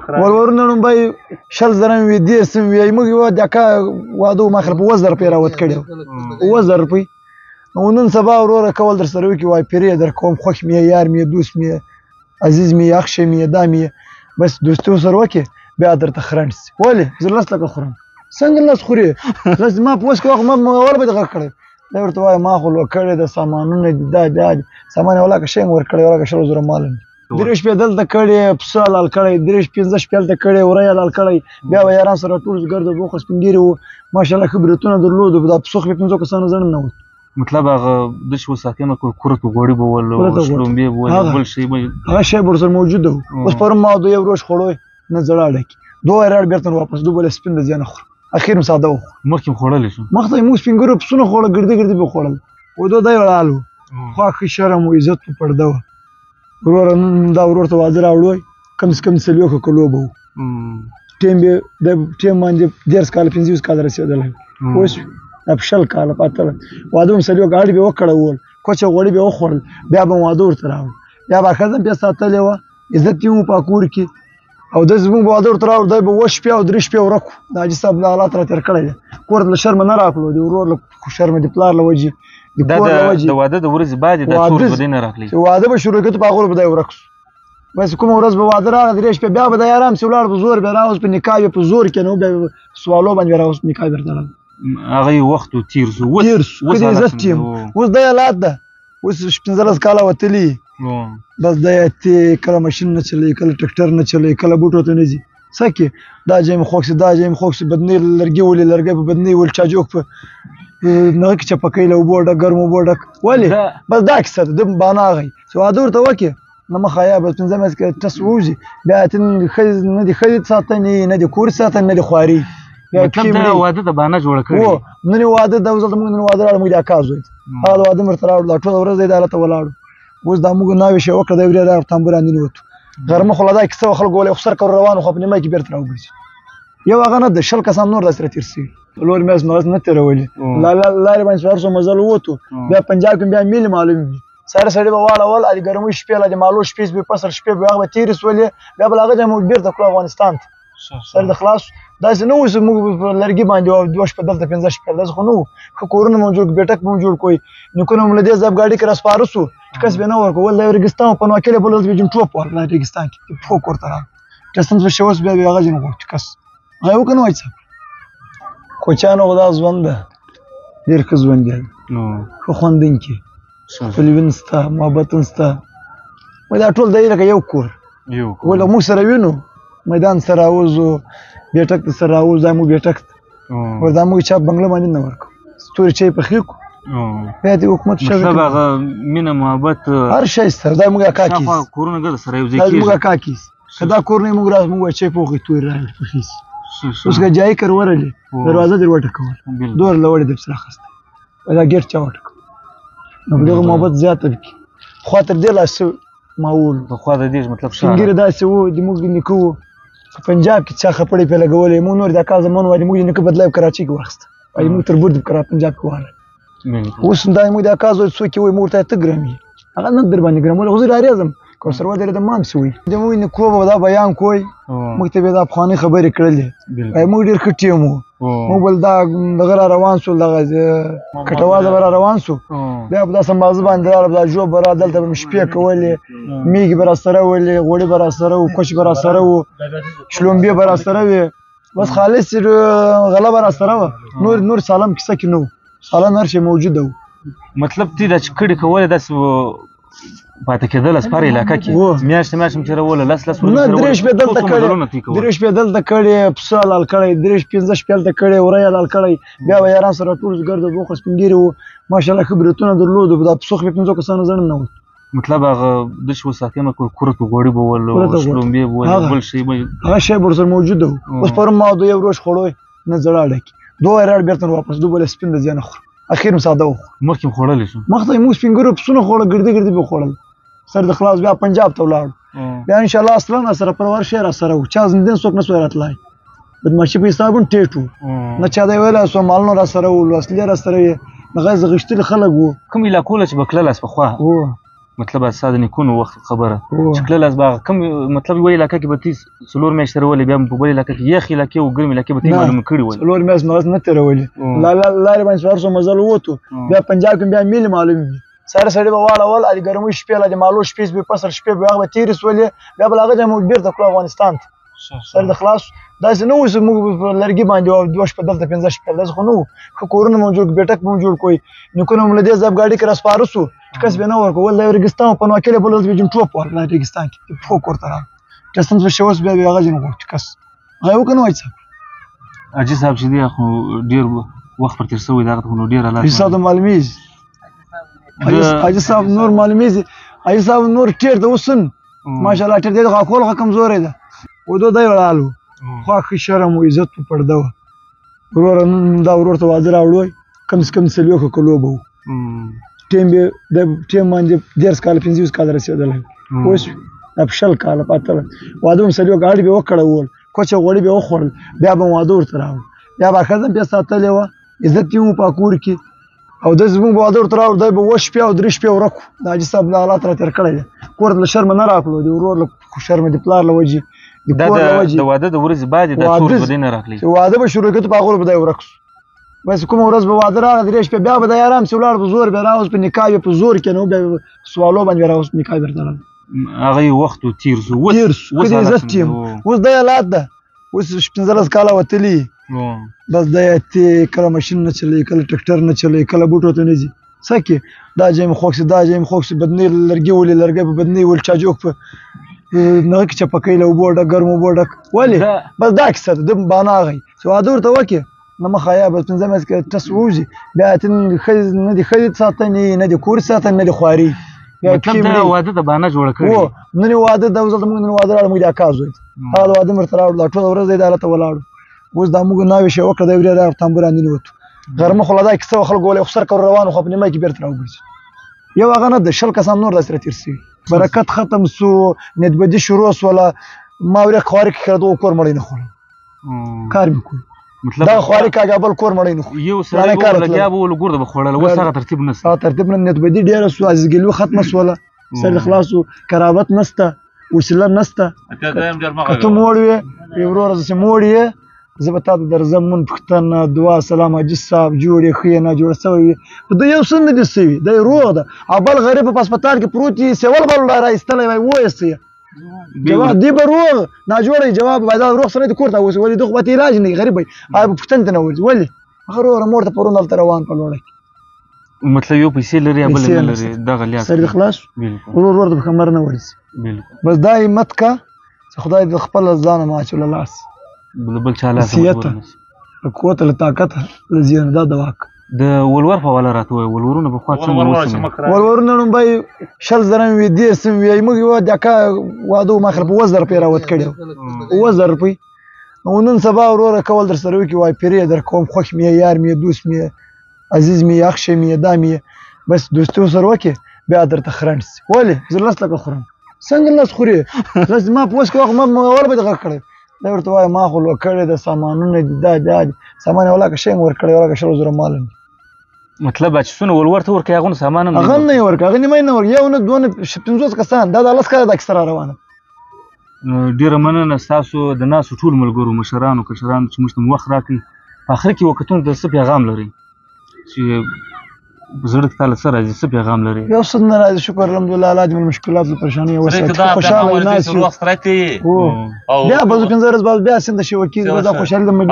ورورونه لومبی 20,000 وي، 30 وي. موږ یو د اکا واده ما خپل 7000 روپۍ راوت کړی، 7000 روپۍ. نو نن سبا وروره کول در سره وکړي، وایي پیرې در کوم، خوښ مې، یار مې، دوست مې، عزیز مې، اخښی مې، دا مې، بس دوستي ورسره وکړي بیا درته خرن شي. ولې زه 10 لکه خورم؟ څنګه لس خورې؟ لس ما په وس کې وخت ما اول به دې غږ کړی. دی ورته وایي ما خو لو کړې ده، سامانونه دي، دا دا دي، سامان یې ولاکه شی هم ورکړی، ولاکه 20,000 مال هم. 3 شپې دلته کړې، پسه حلال کړی، 3 5 شپې هلته کړې، وری حلال کړی. بیا به یاران سره ټول ګرد وو، خو سپین ږیري وو، ماشاءالله ښه بریتونه درلودو. دا پسه خو به 5 کسانو ځړ نه وت. مطلب هغه د شو ساتنه کول، کورت غوړي به ول، شلومبې به ول، بل شی به هغه شی به ورسره موجود وو. اوس پرون ما دوی یو روش خوړوی نه زړه ډکي، دوه راړ بیرته واپس دوه بل سپین د ځانه خور. اخیر هم ساده وخوړ. مخکې هم خوړلی شو؟ مخته موږ سپین ږیرو پسونه خوړل، ګردي ګردي به خوړل. و دوی دی ولاړ وو، خوا ښه شرم و عزت په پرده وه. وروره نن دا ورور ته واده راوړوی، کم از کم 40 کلو به وو. ټیم به د ټیم باندې 30 کاله 25 کاله رسېدلی، اوس دا په 20 کاله پاته واده هم 40 ګاډي به وکړول، کوچه غوړي به وخوړل، بیا به واده ورته راوړ. بیا به ښځه بیا ساتلې وه، عزت یې مو په کور کې. او د زموږ واده ورته راوړ، دی به 7 شپې او 3 شپې ورک و. د حاجي صاحب دا حالات را تېر کړی دی. کور ته له شرمه نه راتلو، د ورور له شرمه، د پلار له وجې، د کور له وجې. د واده د ورځې بعد یې دا څو ورځې به دی نه راتلی؟ چې واده به شروع کړو، په هغه ورځ به دی ورک شو. بس کومه ورځ به واده راغی، 3 شپې بیا به دی ارام سي ولاړ، په زور به راوست، په نکاح یې په زور کې نه و، بیا به سوالو باندې به راوست، نکاح یې ورته راوړل. هغه یې وخت و تېر شو. تېر شو. اوس ښه د عزت حالات ټیم. څنګه وو؟ اوس دی حالات ده، اوس 15 کاله وتلي. بس دی اتې کله ماشین نه چلوي، کله ټریکټر نه چلوي، کله بوټو ته نه ځي. څه کې دا ځای مې خوښ شي، دا ځای مې خوښ شي، بدنۍ لرګي ولي، لرګی په بدنۍ ولي، چا جوړ په نغه کې چپکۍ له اوبو ډک، ګرمو اوبو ډک. ولې؟ بس دا کیسه ده، ده بانه هغی چې واده ورته وکړي، نه مخه یا بس 5 میاشتې کې ټس ووځي، بیا اتې نه د ښځې ساتنې، نه د کور ساتنې، نه د خواري. بیا مطلب پښې دا مړې. واده د بانه جوړه کړې. وو، نن یې واده ده، اوس دلته موږ نن واده راوړو، موږ د اکا زوی دی. هغه واده مې ورته راوړو، دا ټوله ورځ دی دا هلته ولاړو. اوس دا موږ ناوې شی وکړه، دی ورې راغی، تنبور باندې نیوتو. غرمه خو لا دا کیسه وه، خلکو ویل خو سر کور روان وو، خو په نیمه کې بېرته راوګرځېدو. یو هغه نه ده، 20 کسان نور داسې را تېر شوي. څلور میاشتې مې نه تېرولې. لارې باندې سوار شو، مزل ووتو. بیا پنجاب کې بیا میلې معلومې وي. سره سړي به واړول، د ګرمۍ شپې لا د مالو شپې به فصل شپې به هغه به تېرې سولې، بیا به له هغه ځایه موږ بېرته کړو افغانستان ته. سر د خلاص داسې نه وو چې موږ په لرګي باندې وو، 2 شپې دلته 5 شپې داسې خو نه وو. ښه کورونه مو جوړ کړو، بیټک مو جوړ کړو، نیکونه مو له دې ځایه ګاډي کې راسپاره شو، چې کس به نه ورکول. د ریګستان په نوکلې بل ورځ به جون ټوپ ورکړ، ریګستان کې پښو کور ته راغلو. قسم څه شوس بیا به هغه ځینې غوښت چې کس هغه یې وکړه، نه وایي څه. کوچیانو خو دا ژوند ده، ډېر ښه ژوند دی، ښه خوندونکی، خپلوین سته، محبتون سته. وایي دا ټول دی لکه یو کور. یو کور. ولې موږ سره وینو، میدان سره راوځو، بیټک ته سره راوځو، دا موږ بیټک ته. ور دا موږ چا بنګله باندې نه ورکو، ستوري چای پخې کړو. بیا د حکومت شوی مطلب کړو. هغه مینه محبت، هر شی سره، دا موږ اکا کیس. شاوخوا کورونه ګرد سره یو ځای دا موږ کېږي. اکا کیس. که دا کور نه موږ راځو، موږ چای پوخې تورې راوړي پخې سي. اوس که جای کر ورلې، دروازه دې وټکول. دور لوړې دې پسې راخسته. دا ګېټ چا وټکول. نو په دغه محبت زیاته وکړي. خوا تر دې لا څه ماول. په خوا د دې مطلب ښه. سپین ږیري داسې وو، د موږ نیکه وو. په پنجاب کې چا خپړې پرې لګولې، موږ نور د اکا زمان وایي، موږ د نیکه بدله په کراچۍ کې واخیسته. وایي موږ تر بورد په پنجاب کې واله. اوس دا موږ د اکا زوی څوک وایي، موږ ورته ته ګرم یې. هغه نه در باندې ګرم، ولې خو زه ډارېږم. که ورسره ودرېدم، ما هم څه وایي. د موږ نیکو به دا بیان کوی، موږ ته به دا پخوانۍ خبرې کړلې. وایي موږ ډېر ښه ټیم وو. موږ بل دا دغه را روان شو، دغه کټوازه به را روان شو. بیا به دا سمبازه باندې راغله، دا ژوب به را دلته به مې شپې کولې، مېږې به را سره ولې، غوړي به را سره وو، کوچ به را سره وو، شلومبې به را سره وې، بس خالص غله به را سره وه. نور سالم کیسه کې نه وو، سالم هر شی موجود وو. مطلب تی دا چې کړي کولې داسې پاتې کېدل سپاره علاقه کې. میاشتې میاشتې مې تېروله، لس لس ورځې نه، تېرولې. درې شپې دلته څو څو کړې، مزلونه تې کول؟ درې شپې دلته کړې، پسه حلال کړی، درې شپې، پنځه شپې هلته کړې، وری حلال کړی. بیا به یاران سره ټول ګرد وو، خو سپین ږیري وو، ماشاءالله ښه بریتونه درلودو. دا پسه خو به 5 کسانو ځړ نه وت. مطلب هغه د شو ساتنه کول، کورت غوړي به ول، کورت غوړي. شلومبې به ول، بل شی به هغه شی به ورسره موجود وو. اوس پرون ما دوی یو روش خوړوی، نه زړه ډکي. دوه راړ بیرته واپس، دوه بل سپین د ځانه خورم. اخیر هم ساده وخوړ. مخکې هم خوړلی شو. مخته یې موږ سپین ږیرو پسونه خوړل، ګردي ګردي به خوړل. سر د خلاص بیا پنجاب ته ولاړو. بیا ان شاء الله اصلا را سره پرور شی را سره وو. چا زندان څوک نه سوای راتلای. بدمعاشي په حساب هم ټیټ وو. نه چا دی ویلی سو مالونه را سره وو، وسلې را سره وې. هغه غښتلي خلک وو. کوم علاقو له چې به تلل پخوا؟ مطلب ستا د نیکونو وخت خبره چې کله لاس به کوم مطلب یوه علاقه کې به تی څلور میاشتې تېرولې، بیا په بلې علاقه کې یخ علاقې او ګرمې علاقې به تی معلومې کړې ولې؟ څلور میاشتې مې نه تېرولې، لارې باندې هر څو مزل ووتو، بیا پنجاب کې بیا میلې معلومې وي. سره سړي به واړول، د ګرمۍ شپې له د مالو شپې به فصل شپې به هغه به تېرې سولې، بیا به له هغه ځایه موږ بېرته کړو افغانستان ته. سر د خلاص داسې نه و چې موږ په لرګي باندې وو، دوه شپه دلته پنځه شپې داسې خو نه وو. ښه کورونه مو جوړ، بیټک مو جوړ کوی، نیکونه مو له دې ځایه ګاډي کې راسپاره سو، کس به نه ورکول. د ریګستان په نوکلې بل ورځ به جون ټوپ ورکړ ریګستان کې پښو کور ته راغلو. ټسن څه شوس بیا به هغه ځینې غوښت کس هغه یې وکړه. نو وایي حاجي صاحب چې دی خو ډېر وخت پر تېر سوی دی، هغه ته خو نو ډېر حالات حاجي صاحب معلومیږي، حاجي صاحب نور معلومیږي، حاجي صاحب نور ټیر د اوسن ماشاءالله ټیر دی، غاښول خو کمزوری ده. ودو دی وړالو خوښ شرم او عزت په پرده وه. وروره نن دا ورور ته واده راوړوی، کم از کم څلوېښتو کلو به و، ټیم به د ټیم باندې 30 کاله 25 کاله رسېدلی، اوس دا په 20 کاله پاته واده هم څلوېښت ګاډي به وکړول، کوچه غوړي به وخوړل، بیا به واده ورته راوړ، بیا به ښځه بیا ساتلې وه، عزت یې مو په کور کې. او داسې موږ به واده ورته راوړو، دی به اووه شپې او درې شپې ورک و. د حاجي صاحب دا حالات را تېر کړی دی، کور ته له شرمه نه راکړو، د ورور له شرمه، د پلار له وجې، د کور له وجې. د واده د ورځې بعد یې دا څو ورځې به دی نه راغلی، چې واده به شروع کړو په هغه ورځ به دی ورک سو. بس کومه ورځ به واده راغی درې شپې بیا به دی ارام سي ولاړ، په زور به راوست، په نکاح یې په زور کې نه، بیا سوالو باندې به راوست، نکاح بیرته راغلی. هغه یې وخت و تېر سو، تېر سو، ښه د عزت ټیم. اوس دی حالات ده، اوس 15 کاله وتلي، بس دی اتې کله ماشین نه چلوي، کله ټریکټر نه چلوي، کله بوټو ته نه ځي. څه کې دا ځای مې خوښ سي، دا ځای مې خوښ سي، بدنۍ لرګي ولي، لرګی په بدنۍ ولي، چا جوخ په نغه کې چپکۍ له اوبو ډک، ګرمو اوبو ډک ولې. بس دا کیسه ده، ده بانه هغی چې واده ورته وکړې نو مخه یا بس پنځه میاشتې کې ټس ووځي، بیا اتن ښځې نه د ښځې ساتنې، نه د کور ساتنې، نه د خواري. مطلب دا واده د بانه جوړه کړې. هو نن یې واده ده، اوس دلته موږ نن واده راوړو، موږ د اکا زوی دی، هغه د واده مې ورته راوړو، دا ټوله ورځ دی دا هلته ولاړو. اوس دا موږ ناوې شی وکړه، دی ورې راغی تنبور باندې نیوتو. غرمه خو لا دا کیسه وه، خلکو ویل خسر کور روان خو په نیمه کې بېرته راوګرځي. یو هغه نه ده، 20 کسان نور داسې را تېر سوي. برکت ختم سو، نیتبدي شروع سوله. ما ورې خواري کې کړه، دغه کور مړی نه خوړل، کار مې کوی. مطلب دا خواري کاږه بل کور مړی نه خوري. یو سړی به لګیا به ول ګور به خوړل، اوس هغه ترتیب نشته. هغه ترتیب نه، نیتبدي ډېره سوه، عزیزګلو ختمه سوله، سر خلاص سو، قرابت نشته، وسیله نشته. که ته موړ وې، وروره زه موړ یې، زه به تا ته درځم، مونږ پوښتنه دعا سلام حاجي صاحب جوړ یې، ښه یې نه جوړ سوی وي، خو دی یو څه نه دي سوي، دی روغ ده. او بل غریب په هسپتال کې پروت وي، سیول بل را ایستلی وای، وایستې جواب دی به روغ ناجوړ وي، جواب به دا روغ سړی د کور ته اوسي، ولې ده خو به علاج نه وي، غریب وي، هغه به پوښتنې ته نه ورځي، ولې؟ هغه وروره مور ته پرون هلته روان په لوړه کې. مطلب یو پیسې لري یا بل نه لري، دغه لیاس سر خلاص، ورور ورور ته په کمر نه ورځي. بس دا همت کا چې خدای دې خپله ځانه ما اچوله لاس، بل چا لاس له قوته له طاقته له زیانه دا دوا کړه. د ولور په حواله راته ووایه، ولورونه پخوا څنګه وو؟ ولورونه لومړی 20 زره وي، 30 وي، موږ یوه د اکا واده و، ما خو په 7000 روپۍ راوت کړی وو، 7000 روپۍ. نو نن سبا وروره کول در سره وکړي، وایي پیرې در کوم، خوښ مې یې، یار مې یې، دوست مې یې، عزیز مې یې، اخښی مې یې، دا مې یې، بس دوستي ورسره وکړي بیا درته خرن سي. ولې زه 10 لکه خورم؟ څنګه لس خورې؟ لس ما په وس کې وخت ما اول به دې غږ کړی. دی ورته وایي ما خو لوړ کړی ده، سامانونه دي، دا دا دي، سامان یې ولاکه شی مې ورکړی، ولاکه 20 زره مال مې. مطلب چې څونه ولور ته ورکوي هغه سامان هم هغه نه یې ورکړ، هغه نیمه یې نه ورکړ، یو نه دوه نه 50 کسان، دا د 10 کاله دا کیسه را روانه. ډېره مننه ستاسو د ناسو ټولو ملګرو، مشرانو، کشرانو چې موږ ته مو وخت راکړي. په آخر کې وکتونو ته څه پیغام لرئ چې زړه کې تا له څه راځي، څه پیغام لري؟ یو څه نه راځي، شکر الحمدلله، الله دې مشکلات له پریشانۍ وساتي، خوشحاله یو ناست یو. بیا به زه 5 ورځې بعد بیا څنګه شي وکیل، دا خوشحالي د مجلس.